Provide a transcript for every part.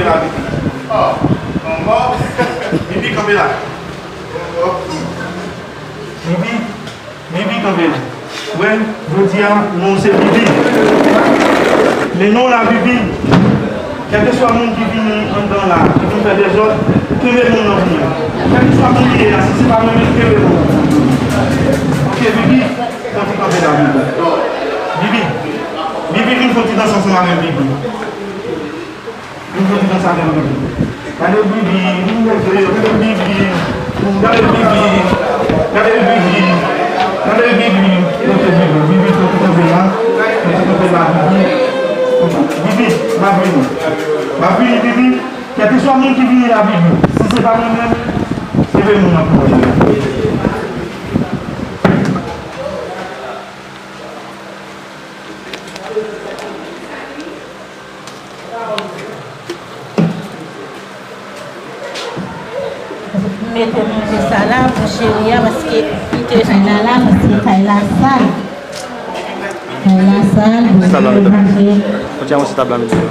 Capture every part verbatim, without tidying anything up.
la, Bibi. Oh, oh, oh. Bibi, kanpe la. Bibi, Bibi, kanpe la. Wè, jodi a, non w se Bibi. Men non w la, Bibi. Kèlkeswa moun ki vini anndan la, ki vin fè dezòd, kenbe moun nan pou mwen. Kèlkeswa moun li ye a, si se pa mwen menm, kenbe moun nan. Ok, Bibi, fè yon ti kanpe la, Bibi. Bibi, Bibi, vin fè yon ti dans ansanm avè m, Bibi. Vin fè ti dans avè m, Bibi. Gade Bibi, vin leve, gade Bibi, gade Bibi, gade Bibi, gade Bibi, gade Bibi, fè ti kanpe la, fè ti kanpe la, Bibi. Bibi, m ap vini. M ap vini, Bibi. Kèlkeswa moun ki vini la, Bibi. Si se pa mwen menm, se pa moun nan pou mwen. M mete manje sa la pou cheri a, paske li te kay la la, paske kay la sal. Kay la sal, manje. Fò ti avanse tab la, mesye.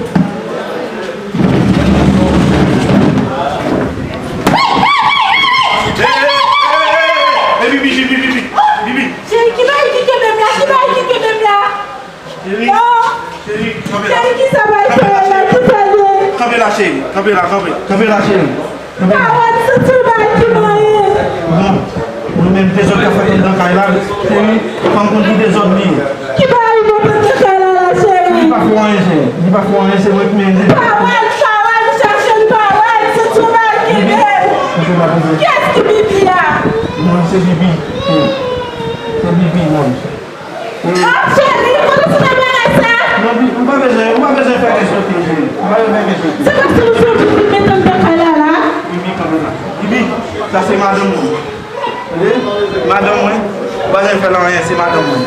Cheri, ki bagay ki kenbe m la? Ki bagay ki kenbe m la? Cheri, cheri, kanpe la. Cheri, ki sa bay fè la? Ki sa l ye? Kanpe la, cheri. Kanpe la, kanpe. Kanpe la, cheri. Kanpe la. Pawòl, se ti bagay ki manyen. Bon, nou menm dezòd k ap fèt anndan kay la, cheri, fanm konn ki dezòd li ye. Ki bagay nou konn anndan kay la, la, cheri? Li pa fè w anyen, cheri. Li pa fè w anyen, se mwen ki mennen. Pawòl, pawòl, chache l pawòl, se ti bagay ki gen. Kiyès ki Bibi a? Mwen, se Bibi. Se Bibi, mwen. Ah, cheri, kote w sot al bagay sa? Non, Bibi, ou pa bezwen, ou pa bezwen fè kesyon, cheri. Ou pa bezwen fè kesyon. Se paske ou se yon pitit mete anndan kay la, la? Bibi, kanpe la. Bibi, sa se madanm mwen. Tande? Madanm mwen. Ou pa bezwen fè l anyen, se madanm mwen.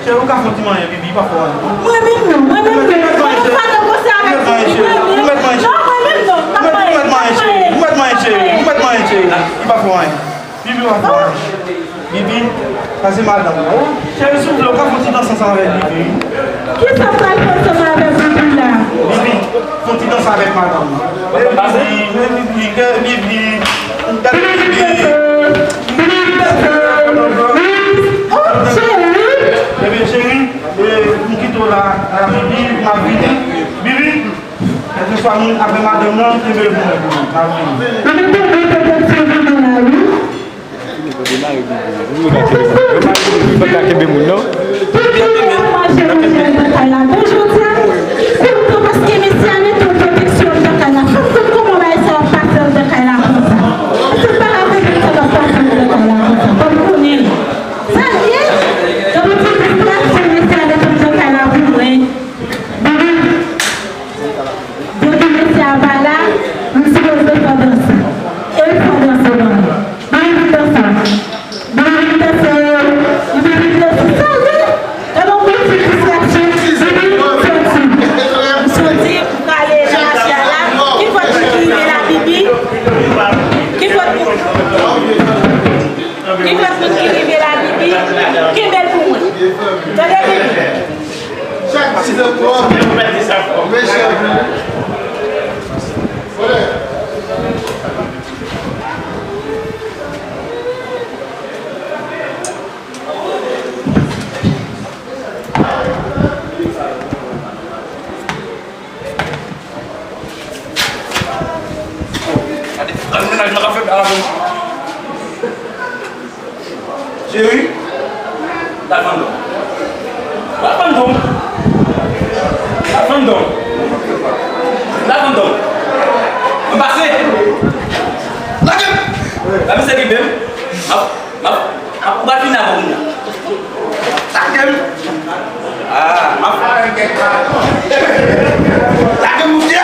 Cheri, ou ka fè yon ti manyen, Bibi, pa fè anyen. Mwen menm non, mwen menm non. Mwen pa nan konsa avèk Bibi, mwen menm. Non, mwen menm non, m p ap manyen, m p ap manyen, m p ap manyen, cheri. Li pa fè anyen. Bibi, w ap fè anyen. Bibi, sa se madanm mwen. Oh, cheri, si w vle, ou ka fè yon ti dans ansanm avèk Bibi. Kisa w pral fè ansanm avèk Bibi la? Bibi, fè yon ti dans avèk madanm mwen. Bibi, Bibi, Bibi, Bibi, Bibi. Oh, cheri. Ebyen, cheri, e, m kite w la, a, Bibi, m ap vini. Bibi, kèlkeswa moun avè madanm nan, kenbe l pou mwen, pou mwen, m ap vini. Mwen te gen pwoteksyon pou mwen la, wi. Ou pa ka kenbe moun, non? Tout moun ap mache nan kay la. Bon, jodi a, kontan paske mesye a mete yon pwoteksyon anndan kay la. Fò m konn kòman bagay sa ap pase anndan kay la konsa. Èske m pa ka konprann sa k ap pase anndan kay la konsa? Fò m konnen. Sa l ye? Nan yon ti distraksyon, mesye a mete anndan kay la pou mwen. Depi mesye a pa la, m sipoze fè danse. E l fè danse ban mwen. Ban m vin danse. Ban m vin danse. Ban m vin danse. Sa l ye? Gade yon gwo ti distraksyon. M soti. M soti pou m ale nan mache a la. Ki fòt moun ki rive la, Bibi? Ki fòt moun? Ki fòt moun ki rive la, Bibi? Kenbe l pou mwen. Tande, Bibi? Chak ti nan kò, mechan vini. Gade, gade mennaj mwen k ap fè bèl avè m. Cheri. L al vann dòm. L al vann dòm. L al vann dòm. L al vann dòm. Mwen pase. Lage m. La misye kenbe m. M ap, m ap, m ap, ou pral fini avè w kounye a. Lage m. Ah, m ap fè yon kèk pa. Lage m, moute.